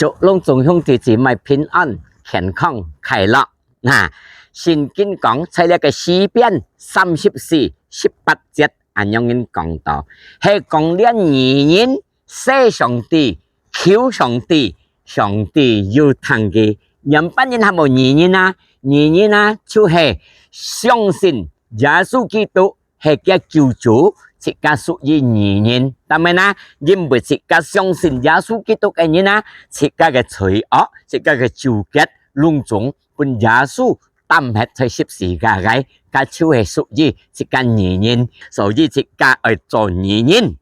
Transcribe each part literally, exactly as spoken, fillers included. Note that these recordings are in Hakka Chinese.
祝攏總兄弟姊妹平安、健康、快樂。啊，聖經講，在這个詩篇三十四十八節，恁樣講到，係講連義人 謝上帝，求上帝，上帝有聽佢。仰般人喊做義人啊？義人啊，就係相信耶穌基督係佢救主，自家屬於義人。當然啦，因為自家相信耶穌基督个人啊，自家个罪惡，自家个糾結，攏總分耶穌擔忒在十字架个，佢就係屬於自家義人，所以自家愛做義人。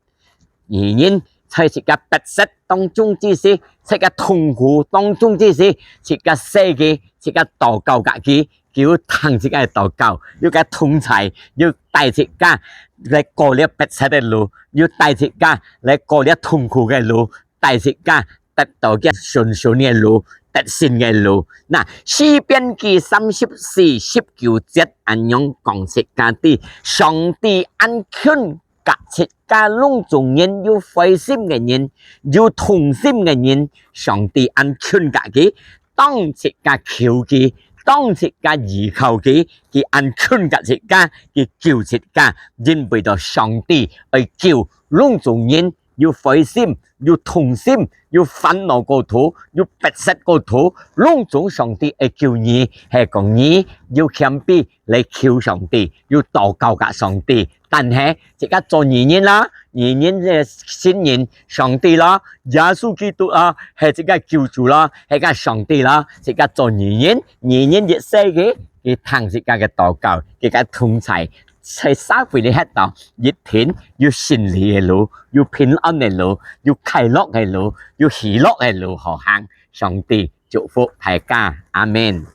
義人在自家迫切當中之時，自家痛苦當中之時，自家謝佢，自家禱告佢，佢聽自家个禱告，有佢同在，有帶自家來過這迫切个路，有帶自家來過這痛苦个路，帶自家得到佢順順个路，得勝个路。那詩篇記三十四十九節恁樣講自家知，上帝恁近 佮自家攏總人，有灰心个人，有痛心个人，上帝恁近佮佢，當自家求佢，當自家依靠佢，佢恁近佮自家，佢救自家，因為到上帝愛救攏總人，有灰心，有痛心，有煩惱過頭，有迫切過頭，攏總上帝愛救你，係講你有謙卑來求上帝，有禱告佮上帝。 但係自家做義人啦，義人个神人上帝啦，耶穌基督啦，係自家救主啦，係自家上帝啦，自家做義人，義人一世个，佢聽自家个禱告，佢个同在，在社會裡歇到一定有勝利个路，有平安个路，有快樂个路，有喜樂个路好行。上帝祝福大家，阿門。